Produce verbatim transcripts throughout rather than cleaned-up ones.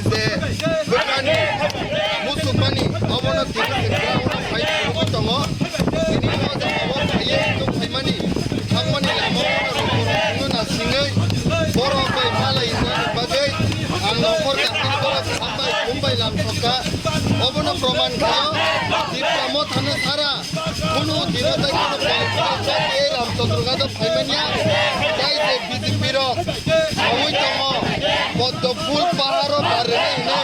Je bwkhani muchukmani obono tini kwrwngno phai phunugwi tongo. Tini o jagao phaiwi nuk phaimani thangmani lama o nasingwi borok bai malai wngmani bagwi ang nokhor kaphilwi borok hambai khumbai lamsokha. Obono proman khaio Tipra Mothano sara kunu dino tei kunu political party ei Ramchandra Gada phaimanya. Tai je B J P rok saui tongo, Poddo phul paharo barrina hinwi.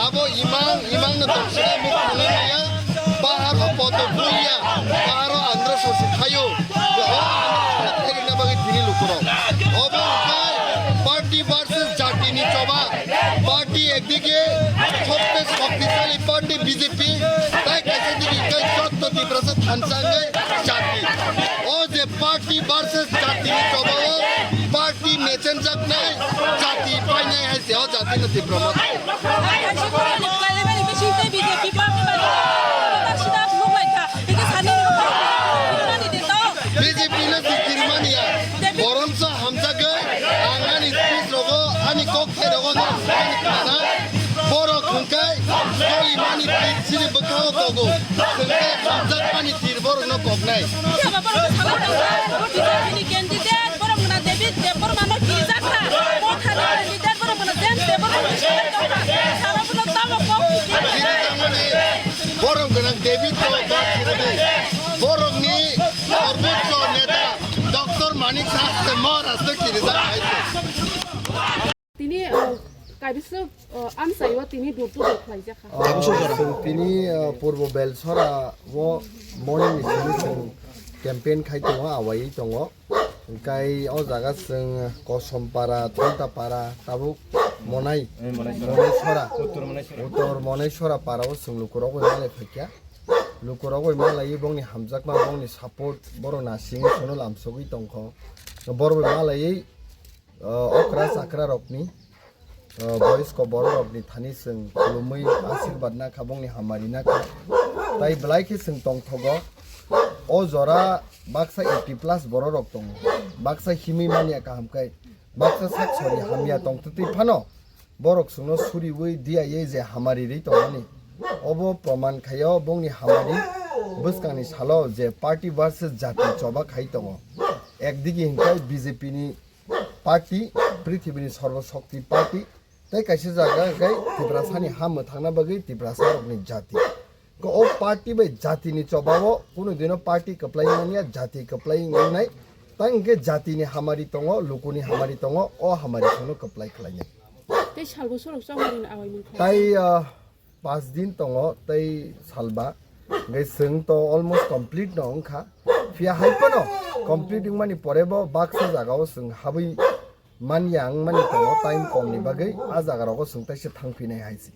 Abo imang, imangno tongsinai muk phunukmaya. Paharo poddo phul ya, paharo Andhra Sosik khaio. Bo o Andhra Sosik khairina bagwi tini lukurok. Obo hwnkhe party versus jatini choba. Party ekdike sobse shoktisali party B J P, tai kaisa digi hwnkhe jotto Tiprasa thansa hwnkhe jati. O je party versus jatini chobao party mechenjaknai jati painai hai se o jatino Tipra Motha. Kaisa koroni kwlaimani bisingtwi B J P party bai sida phunuk laikha. Eke sani rwkha. Mani de to. B J P no sikirmani ya. Boromsa hamjagwi ang ani speech rogo, ani kok thai rogo no ani khana. Borok hwnkhe golimani pitchini bwkhao kogo. Hwnkhe hamjakmani tir borokno koknai. Aba borok salai tongkha, B J P ni candidate, borok mwnang David Debbarma no kirijak kha. Mothani candidate, borok mwnang James Debbarma no kirijak tongkha. Sara borok tamo kok kirijak. Kirijak mani borok gwnang David no bad kiridi. Borokni Sarbocho neta Doctor Manik Saha se Maharaj no kirijak hai se. Tini, uh, kaibisa, uh, amsai o tini door to door khlaijak kha. Ah, chwng tini, ah, Purbo Belsora o morning ni simi chwng campaign khai tongo, awaiwi tongo. Hwnkhe o jaga chwng Kosompara, Thontapara, tabuk Monai, Monaisora, Uttor Monaisora para o chwng lukurok bai malai phaikha. Lukurok bai malaiwi bongni hamjakma, bongni support, borok nasingwi sono lamsogwi tongkho. Borok bai malaiwi, ah, okra chakra rokni, ah, boyosko borok rokni thani chwng khulumwi asirwad nakha, bongni hamari nakha. Tai belai khe chwng tongthogo. O jora baksa eighty plus borok rok tongo. Baksa himwi manya kaham khe, baksa sak sori hamya tongtwtwi phano borok chwngno suriwi diyaye je hamari ri tongmani. Obo proman khaio bongni hamari bwskangni salo je party versus jati choba khai tongo. Ekdigi hinkhe B J P ni party, prithibini sarbo shokti party, tei kaisa jaga khe Tiprasani ha mwthangna bagwi Tiprasa rokni jati. Ko o party bai jatini chobao kunu dino party kwplai manya, jati kwplai wngnai. Tang hwnkhe jatini hamari tongo, lukuni hamari tongo, o hamari sono kwplai khlainai. Tei salbo sorok chongmani awai mankha. Tai, ah, pas din tongo tei salba. Hwnkhe chwng to almost complete no wngkha. Phiya hai phano complete wngmani porebo baksa jagao chwng habwi manya wngmani tongo time komni bagwi, a jaga rogo chwng taisa thangphinai hai se.